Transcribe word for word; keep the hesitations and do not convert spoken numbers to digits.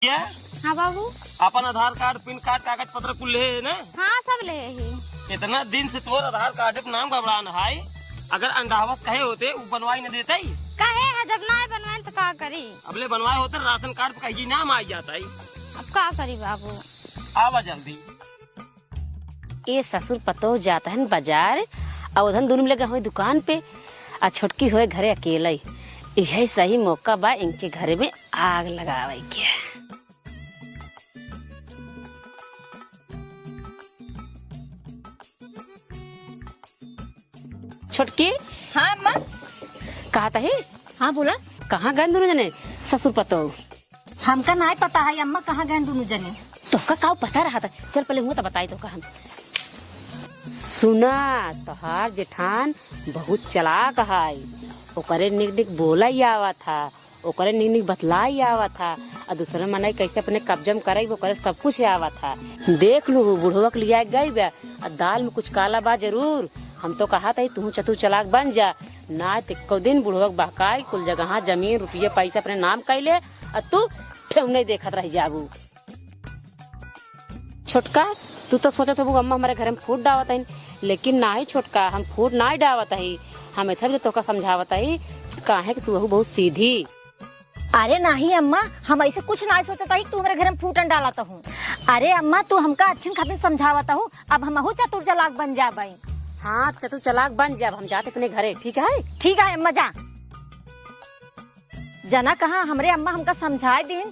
क्या? हाँ बाबू। अपन आधार कार्ड, पिन कार्ड, कागज पत्र कुल ले है ना? हाँ, सब ले ही। इतना दिन से तोर आधार कार्ड के नाम गड़बड़ान है, अगर अंडावस कहे होते, उ बनवाई न देते। कहे है, जब ना बनवाए तो का करी? अबले बनवाए होते, राशन कार्ड पे कहीं नाम आ जाता है। अब का करी बाबू? आवा जल्दी। ए ससुर पतोह जात हन बाजार, अउर उधन दुनू लगे होई दुकान पे, आ छोटकी होए घरे अकेले। इहे सही मौका बा इनके घरे में आग लगावे के। छोटकी। हाँ अम्मा। कहत ही? हाँ बोला। कहाँ गए दुनू जने ससुर पतोह? हमका नाय पता है अम्मा, कहाँ गए दुनू जने। तोहका काउ पता रहा था? चल पहले हुआ तो बताई तोहका हम। सुना, तोहार जेठान बहुत चालाक है, ओकरे निक निक बोला ही आवत है, ओकरे निक निक बतला ही आवत है, और दूसरे मनई कैसे अपने कब्जा में करे, ओकरे सब कुछ आवत है। देख लू, बुढ़वा के लिया गई बा, और दाल में कुछ काला बा जरूर। हम तो कहत ही तू चतुर चालाक बन जा, ना तो एको दिन बुढ़वा के बहकाई कुल जगह जमीन रुपये पैसा अपने नाम कैले, और तू ठेहुने देखत रह जाबू। छोटका, तू तो सोचत होबू अम्मा हमारे घर में फूट डावत हईन, लेकिन नाही छोटका, हम फूट नाही डावत हई। हम इधर भी तोहका समझावत हई, काहे कि तू हऊ बहुत सीधी। अरे नाही अम्मा, हम ऐसे कुछ नाही सोचत हई कि तू हमारे घर में फूटन डालत हऊ। अरे अम्मा, तू हमका अच्छन खातिर समझावत हऊ, अब हमहू चतुर चालाक बन जाबे। हाँ, चतुर चालाक बन जाब, हम जात अपने घरे, ठीक है? ठीक है अम्मा, जा। जना कहाँ हमरे अम्मा हमका समझाए दिन,